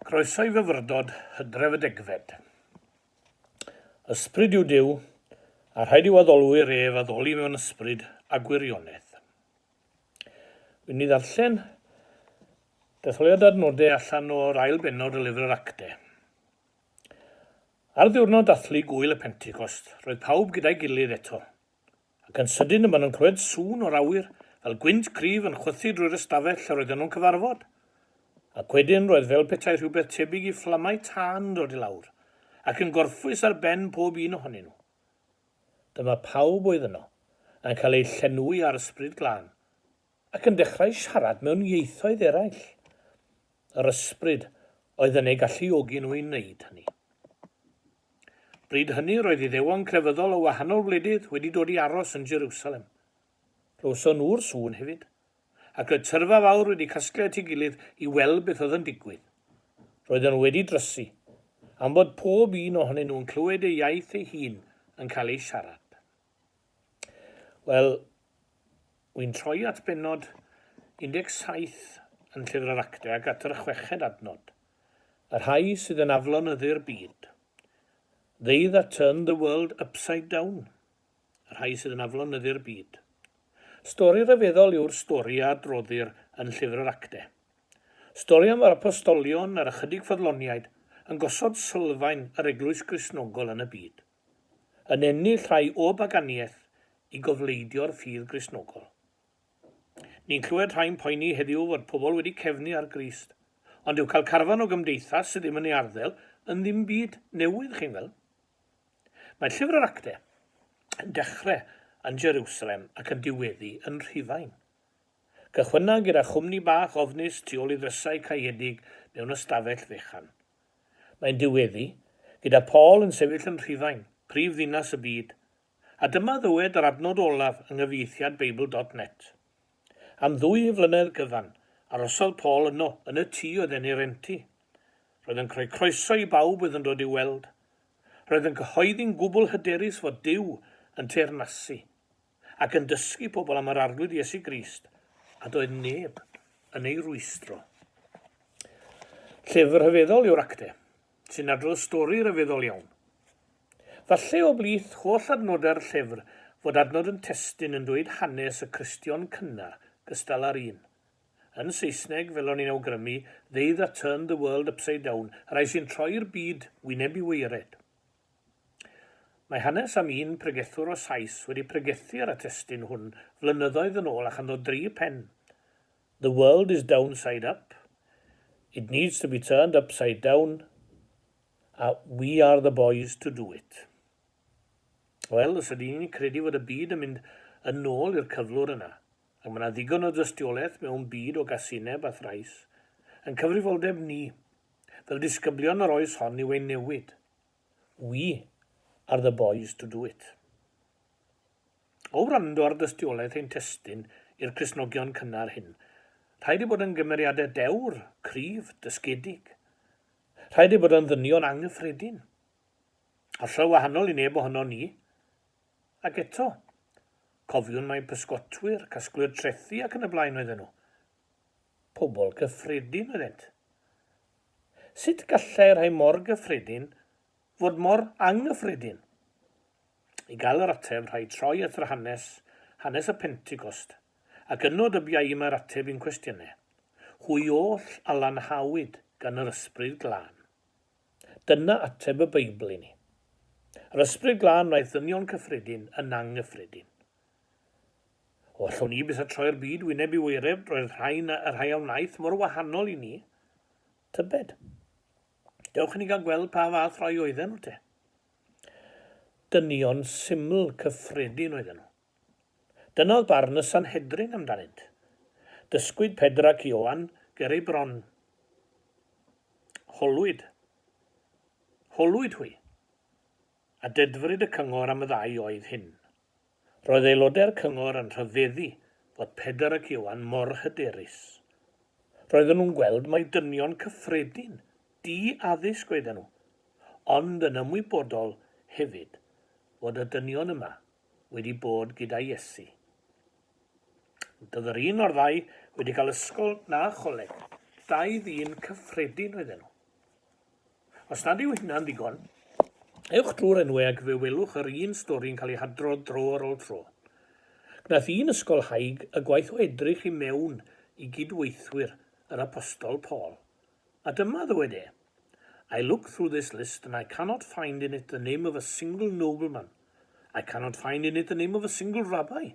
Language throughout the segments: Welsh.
Croeso i fyfyrdod Hydref y Degfed. Ysbryd yw Duw, a rhaid i'w addolwyr ef addoli mewn ysbryd a gwirionedd. Wyn ni ddarllen detholiad adnodau allan o'r ail bennod o lyfr yr Acte. Ar ddiwrnod dathlu gŵyl y Pentecost, roedd pawb gyda'i gilydd eto. Ac yn sydyn dyma nhw'n clywed sŵn o'r awyr, fel gwynt cryf yn chwythu drwy'r ystafell lle roedden nhw'n cyfarfod. Ac wedyn roedd fel petai rhywbeth tebyg i fflamau tân yn dod i lawr, ac yn gorffwys ar ben pob un ohonyn nhw. Dyma pawb oedd yno, yn cael eu llenwi â'r Ysbryd Glân, ac yn dechrau siarad mewn ieithoedd eraill. Yr Ysbryd oedd yn eu galluogi nhw i wneud hynny. Bryd hynny roedd Iddewon crefyddol o wahanol wledydd wedi dod i aros yn Jerusalem. Clywson nhw'r sŵn hefyd, ac roedd tyrfa fawr wedi casglu at ei gilydd i weld beth oedd yn digwydd. Roedden nhw wedi drysu, am fod pob un ohonyn nhw'n clywed ei iaith ei hun yn cael ei siarad. Wel, wy'n troi at bennod 17 yn Llyfr yr Actau ac at yr chweched adnod. Y rhai sydd yn aflonyddu'r byd. They that turn the world upside down. Y rhai sydd yn aflonyddu'r byd. Stori ryfeddol yw'r stori a adroddir yn Llyfr yr Actau. Stori am yr apostolion a'r ychydig ffyddloniaid yn gosod sylfaen yr eglwys Gristnogol yn y byd. yn ennill rhai o baganiaeth i gofleidio'r ffydd Gristnogol. Ni'n clywed rhai'n poeni heddiw fod pobl wedi cefnu ar Grist, ond dyw cael carfan o gymdeithas sydd ddim yn ei arddel yn ddim byd newydd, chi'n gweld. Mae Llyfr yr Acte yn dechrau yn Jerusalem ac yn diweddu yn Rhufain. Cychwynna gyda chwmni bach ofnus tu ôl i ddrysau caeedig mewn ystafell fechan. Mae'n diweddu gyda Paul yn sefyll yn Rhufain, prif ddinas y byd, a dyma ddywed yr adnod olaf yng nghyfieithiad Beibl dot net. Am ddwy flynedd gyfan, arosodd Paul yno, yn y tŷ oedd e'n ei rentu. Roedd yn rhoi croeso i bawb oedd yn dod i'w weld. Roedd yn cyhoeddi'n gwbl hyderus fod Duw yn teyrnasu, ac yn dysgu pobl am yr Arglwydd Iesu Grist, a doedd neb yn ei rwystro. Llyfr rhyfeddol yw'r Acte, sy'n adrodd stori ryfeddol iawn. Falle o blith holl adnodau'r llyfr fod adnod yn testun yn dweud hanes y Cristion cynnar gystal â'r un. Yn Saesneg, fel o'n i'n awgrymu, they that turned the world upside down, y rhai sy'n troi'r byd wyneb i waered. Mae hanes am un pregethwr o Sais wedi pregethu ar y testun hwn flynyddoedd yn ôl a chanddo dri phen. The world is down side up, it needs to be turned upside down, a we are the boys to do it. Wel, os ydyn ni'n credu fod y byd yn mynd yn ôl i'r cyflwr yna, ac mae yna ddigon o dystiolaeth mewn byd o gasineb a thrais, yn cyfrifoldeb ni, fel disgyblion yr oes hon yw ei newid. We are the boys to do it. O wrando ar dystiolaeth ein testun i'r Cristnogion cynnar hyn, rhaid eu bod yn gymeriadau dewr, cryf, dysgedig. Rhaid eu bod yn ddynion anghyffredin. Hollol wahanol i neb ohonon ni. Ac eto, cofiwn mai pysgotwyr, casglwyr trethi ac yn y blaen oedden nhw. Pobl gyffredin oeddent. Sut gallai rhai mor gyffredin fod mor anghyffredin? I gael yr ateb, rhaid troi at yr hanes, hanes y Pentecost, ac yno dybiai i mae'r ateb i'n cwestiynau. Hwy oll a lanhawyd gan yr Ysbryd Glân. Dyna ateb y Beibl i ni. Yr Ysbryd Glân wnaeth ddynion cyffredin yn anghyffredin. O, allwn ni byth a troi'r byd wyneb i waereb, roedd rhai na, y rhai a wnaeth mor wahanol i ni. Tybed. Dewch i ni gael gweld pa fath rai oedden nhw te. Dynion syml cyffredin oedden nhw. Dyna oedd barn y Sanhedrin amdanynt. Dysgwyd Pedr ac Ioan ger eu bron. Holwyd. Holwyd hwy. A dedfryd y cyngor am y ddau oedd hyn. Roedd aelodau'r cyngor yn rhyfeddu fod Pedr ac Ioan mor hyderus. Roedden nhw'n gweld mai dynion cyffredin, di-addysg oedden nhw, ond yn ymwybodol hefyd fod y dynion yma wedi bod gyda Iesu. Doedd yr un o'r ddau wedi cael ysgol na choleg, dau ddyn cyffredin oedden nhw. Os nad yw hynna'n ddigon, ewch drwy'r enwau ac fe welwch yr un stori'n cael ei hadrodd dro ar ôl tro. Gwnaeth un ysgolhaig y gwaith o edrych i mewn i gydweithwyr yr Apostol Paul. A dyma ddywed e, I look through this list and I cannot find in it the name of a single nobleman. I cannot find in it the name of a single rabbi.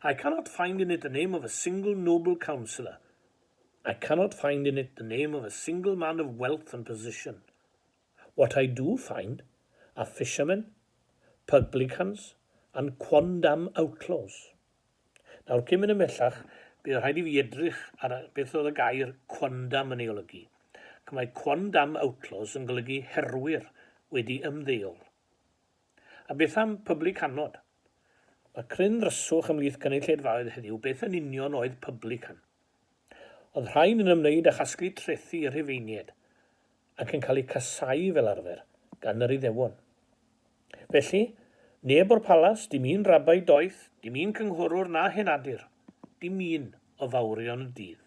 I cannot find in it the name of a single noble councillor. I cannot find in it the name of a single man of wealth and position. What I do find are fishermen, publicans and quondam outlaws. Nawr, cyn mynd ymhellach, bydd rhaid i fi edrych ar beth oedd y gair quondam yn ei olygu. Ac mae quondam outlaws yn golygu herwyr wedi ymddeol. A beth am publicanod? Mae cryn ddryswch ymhlith cynulleidfaoedd heddiw beth yn union oedd publican. Oedd rhain yn ymwneud â chasglu trethi i'r Rhufeiniaid, ac yn cael eu casáu fel arfer gan yr Iddewon. Felly, neb o'r palas, dim un rabai doeth, dim un cynghorwr na henadur, dim un o fawrion y dydd.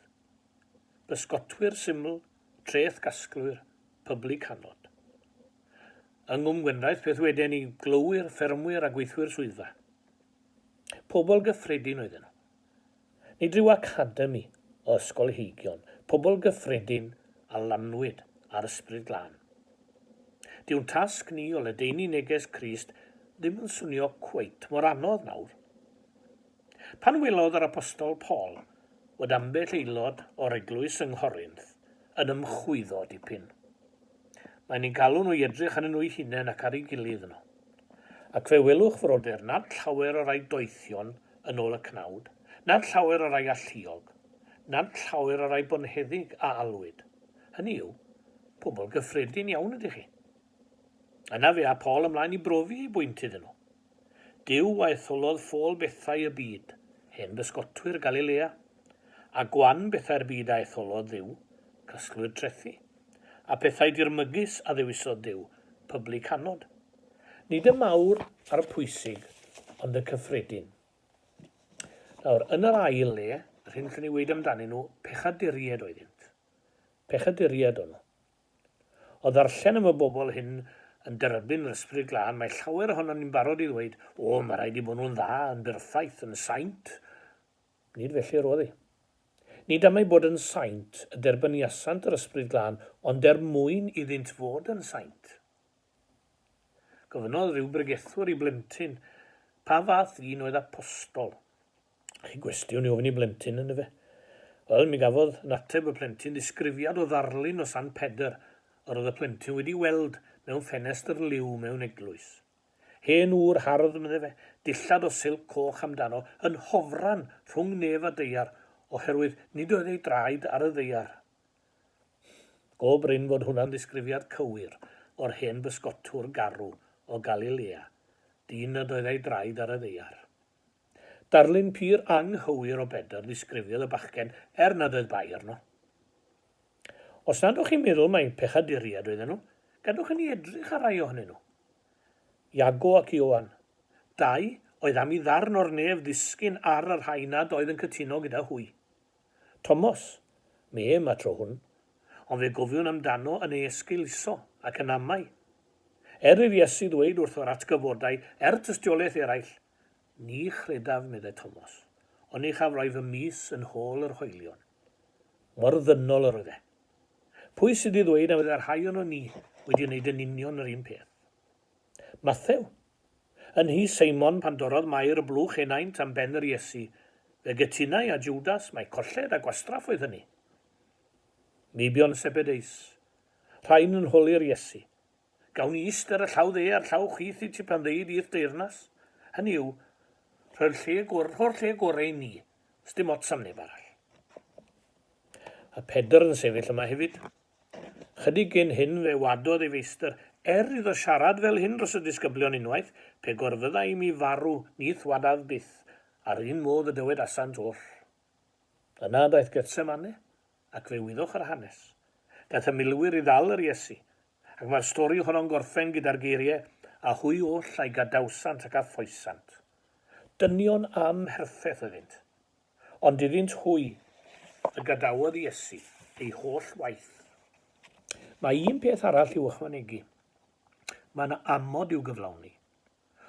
Bysgotwyr syml, treth gasglwyr, publicanod. Yng Nghwm Gwendraeth, beth weden i, glowyr, ffermwyr a gweithwyr swyddfa. Pobl gyffredin oedden nhw. Nid rhyw academi o ysgolheigion, pobl gyffredin a lanwyd â'r Ysbryd Glân. Dyw'n tasg ni o ledaenu neges Crist ddim yn swnio cweit mor anodd nawr. Pan welodd yr Apostol Paul fod ambell aelod o'r eglwys yng Nghorinth yn ymchwyddo dipyn, Mae'n eu galw nhw i edrych arnyn nhw'u hunain ac ar ei gilydd yno. Ac fe welwch, frodyr, nad llawer o rai doethion yn ôl y cnawd, nad llawer o rai alluog, nad llawer o rai bonheddig a alwyd. Hynny yw, pobl gyffredin iawn ydych chi. Yna fe â Paul ymlaen i brofi ei bwynt iddyn nhw. Duw a etholodd ffôl bethau y byd, hen bysgotwyr Galilea, a gwan bethau'r byd a etholodd Dduw, casglwyr trethi, a phethau dirmygus a ddewisodd Duw, publicanod. Nid y mawr a'r pwysig, ond y cyffredin. Nawr, yn yr ail le, yr hyn llwn ni weud amdanyn nhw, pechaduriaid oeddynt. Pechaduriaid o'n nhw. O ddarllen am y bobl hyn yn derbyn yr Ysbryd Glân, mae llawer ohonon ni'n barod i ddweud, 'O, mae rhaid eu bod nhw'n dda, yn berffaith, yn saint. Nid felly yr oedd hi. Nid am eu bod yn saint y derbyniasant yr Ysbryd Glân, ond er mwyn iddynt fod yn saint. Gofynnodd rhyw bregethwr i blentyn pa fath ddyn oedd apostol. Chi gwestiwn i ofyn i blentyn yn fe. Wel, mi gafodd yn ateb y plentyn ddisgrifiad o ddarlun o San Pedr yr oedd y plentyn wedi weld mewn ffenestr liw mewn eglwys. Hen ŵr hardd, medde fe, dillad o silc coch amdano, yn hofran rhwng nef a daear, oherwydd nid oedd ei draed ar y ddaear. Go brin fod hwnna'n ddisgrifiad cywir o'r hen bysgotwr garw o Galilea, dyn nad oedd ei draed ar y ddaear. Darlun pur anghywir o Bedr ddisgrifiodd y bachgen er nad oedd bai arno. Os nad o'ch chi'n meddwl mai pechaduriaid oedden nhw, gadwch i ni edrych ar rai ohonyn nhw. Iago ac Ioan. Dau oedd am i ddarn o'r nef ddisgyn ar y rhai nad oedd yn cytuno gyda hwy. Tomos, me yma tro hwn, ond fe gofiwn amdano yn ei esgeuluso ac yn amau. Er i'r Iesu ddweud wrtho'r atgyfodai er tystiolaeth eraill, Ni chredaf, meddai Tomos, oni chaf roi fy mys yn hôl yr hoelion. Mor ddynol yr oedd e. Pwy sydd i ddweud na fydde'r rhai onon ni wedi wneud yn union yr un peth? Mathew. Yn nhŷ Seimon, pan dorrodd Mair y blwch enaint am ben yr Iesu, fe gytunai â Jwdas mai colled a gwastraff oedd hynny. Meibion Sebedeus. Rhain yn holi'r Iesu. Gawn ni ist ar y llaw dde a'r llaw chwith i ti pan ddeui di i'th deyrnas? Hynny yw, rhoi'r lle gor, rho'r lle gorau i ni, sdim ots am neb arall. A Pedr yn sefyll yma hefyd. Chydig gyn hyn fe wadodd ei feistr, er iddo siarad fel hyn dros y disgyblion unwaith, pe gorfydda i mi farw, ni'th wadaf byth, a'r un modd y dywedasant oll. Yna daeth Gethsemane, ac fe wyddoch yr hanes. Daeth y milwyr i ddal yr Iesu, ac mae'r stori honno'n gorffen gyda'r geiriau, A hwy oll a'i gadawsant ac a ffoesant. Dynion amherffeth oeddynt, ond iddynt hwy y gadawodd Iesu ei holl waith. Mae un peth arall i'w ychwanegu. Mae yna amod i'w gyflawni.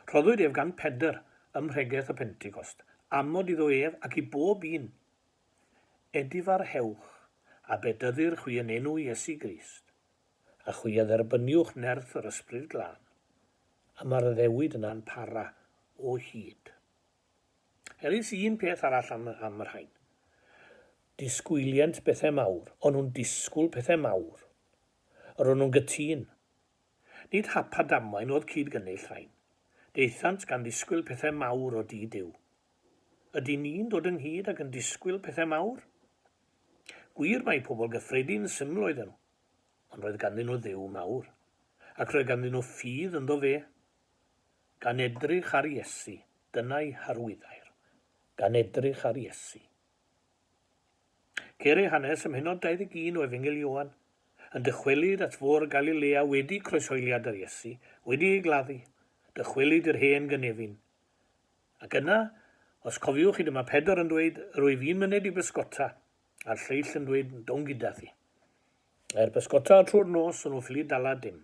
Rhoddwyd ef gan Pedr ym mhregeth y Pentecost, amod iddo ef ac i bob un. Edifarhewch, a bedyddir chwi yn enw Iesu Grist, a chwi a dderbyniwch nerth yr Ysbryd Glân. A mae'r addewid yna'n para o hyd. Erys un peth arall am, am y rhain. Disgwylient bethau mawr. O'n nhw'n disgwyl pethau mawr. Yr o'n nhw'n gytûn. Nid hap a damwain oedd cyd-gynnull rhain. Daethant gan ddisgwyl pethau mawr o du Duw. Ydy ni'n dod ynghyd ac yn disgwyl pethau mawr? Gwir mai pobl gyffredin syml oedden nhw, ond roedd ganddyn nhw Dduw mawr, ac roedd ganddyn nhw ffydd ynddo fe. Gan edrych ar Iesu, dyna'i harwyddair. Gan edrych ar Iesu. Ceir ei hanes ym mhennod 21 o Efengyl Ioan, yn dychwelyd at fôr Galilea wedi croeshoeliad yr Iesu, wedi ei gladdu, dychwelyd i'r hen gynefin. Ac yna, os cofiwch chi, dyma Pedr yn dweud, Rwyf i'n myned i bysgota, a'r lleill yn dweud, Down gyda thi. Er pysgota trwy'r nos, o'n nhw ffili dala dim.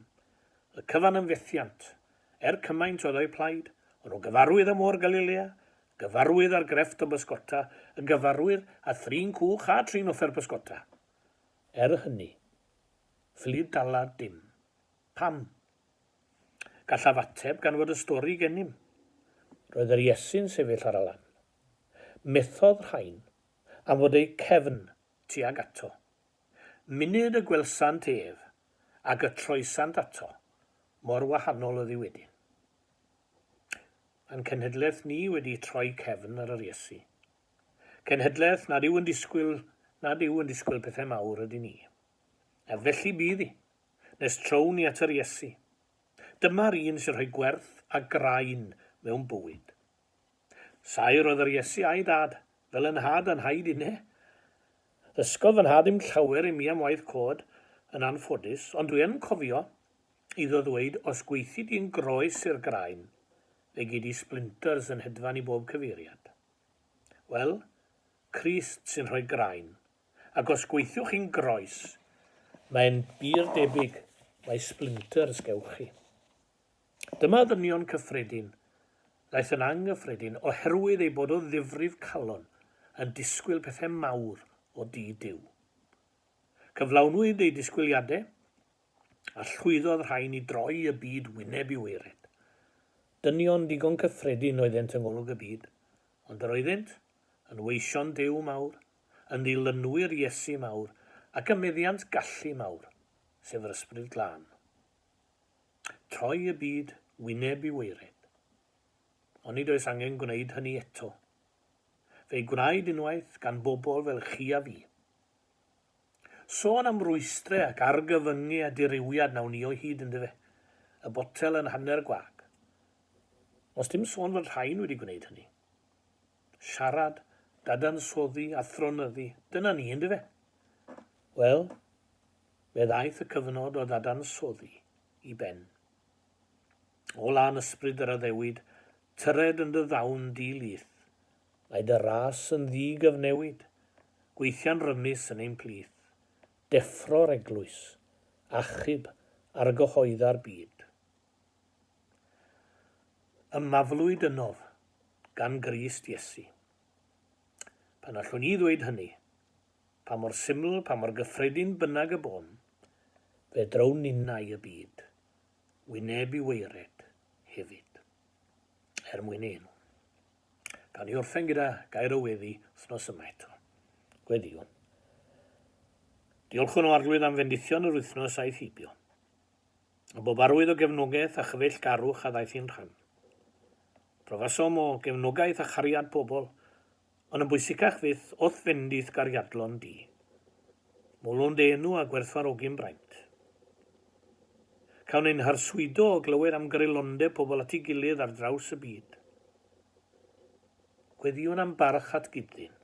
Y cyfan yn fethiant. Er cymaint oedd o'u plaid, o'n nhw'n gyfarwydd â môr Galilea, gyfarwydd â'r grefft o bysgota, yn gyfarwydd â thrin cwch a trin offer pysgota. Er hynny, ffili dala dim. Pam? Gallaf ateb gan fod y stori gennym. Roedd yr Iesu'n sefyll ar y lan. Methodd rhain am fod eu cefn tuag ato. Munud y gwelsant ef, ac y troesant ato, mor wahanol oedd hi wedyn. Mae'n cenhedlaeth ni wedi troi cefn ar yr Iesu. Cenhedlaeth nad yw yn disgwyl, nad yw yn disgwyl pethau mawr ydy ni. A felly bydd hi, nes trown ni at yr Iesu. Dyma'r un sy'n rhoi gwerth a graen mewn bywyd. Saer oedd yr Iesu a'i dad, fel yn nhad a nhaid inne. Ddysgodd fy nhad ddim llawer i mi am waith cod, yn anffodus, ond dwi yn cofio iddo ddweud os gweithi di'n groes i'r graen, fe gei di splinters yn hedfan i bob cyfeiriad. Wel, Crist sy'n rhoi graen, ac os gweithiwch chi'n groes, mae'n bur debyg mai splinters gewch chi. Dyma ddynion cyffredin, ddaeth yn anghyffredin oherwydd eu bod o ddifrif calon yn disgwyl pethau mawr o du Duw. Cyflawnwyd eu disgwyliadau, a llwyddodd rhain i droi y byd wyneb i waered. Dynion digon cyffredin oeddent yng ngolwg y byd, ond yr oeddynt yn weision Duw mawr, yn ddilynwyr Iesu mawr, ac ym meddiant gallu mawr, sef yr Ysbryd Glân. Troi y byd wyneb i waered. Onid oes angen gwneud hynny eto? Fe'i gwnaed unwaith gan bobl fel chi a fi. Sôn am rwystre ac argyfyngu a dirywiad wnawn ni o hyd yndyfe? Y botel yn hanner gwag. Os dim sôn fod rhain wedi gwneud hynny. Siarad, dadansoddi, athronyddu, dyna ni yndyfe? Wel, Fe ddaeth y cyfnod o ddadansoddi i ben. O lân ysbryd yr addewid, tyred yn dy ddawn di lith. Mae dy ras yn ddi-gyfnewid, gweithia'n rymus yn ein plith. Deffro'r eglwys, achub argyhoedda'r byd. Ymaflwyd ynof gan Grist Iesu. Pan allwn ni ddweud hynny, Pa mor syml, pa mor gyffredin bynnag y bôn, fe drown ninnau y byd, wyneb i waered, hefyd. Er mwyn ei enw. Gawn ni orffen gyda gair o weddi wythnos yma eto. Gweddïwn. Diolchwn o Arglwydd am fendithion yr wythnos aeth heibio. A bob arwydd o gefnogaeth a chyfeillgarwch a ddaeth i'n rhan. Profasom o gefnogaeth a chariad pobl, Ond yn bwysicach fyth, o'th fendith gariadlon di. Molwn dy enw a gwerthfawrogi'n braint. Cawn ein harswydo o glywed am greulondeb pobl at ei gilydd ar draws y byd. Gweddïwn am barch at gyd-ddyn,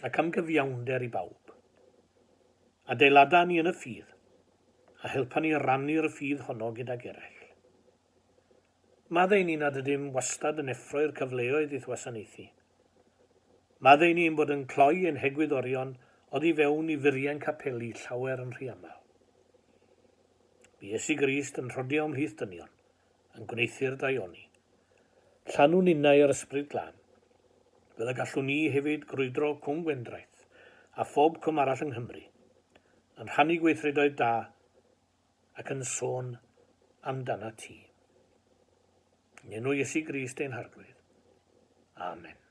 ac am gyfiawnder i bawb. Adeilada ni yn y ffydd, a helpa ni rannu'r ffydd honno gydag eraill. Maddau ni nad ydym wastad yn effroi'r cyfleoedd i'th wasanaethu. Maddau ni ein bod yn cloi ein hegwyddorion oddi fewn i furiau'n capeli llawer yn rhy aml. Bu Iesu Grist yn rhodio ymhlith dynion, yn gwneuthur daioni. Llanw ninnau yr Ysbryd Glân, fel y gallwn ni hefyd grwydro Cwm Gwendraeth a phob cwm arall yng Nghymru, yn rhannu gweithredoedd da ac yn sôn amdanat ti. Yn enw Iesu Grist ein Harglwydd. Amen.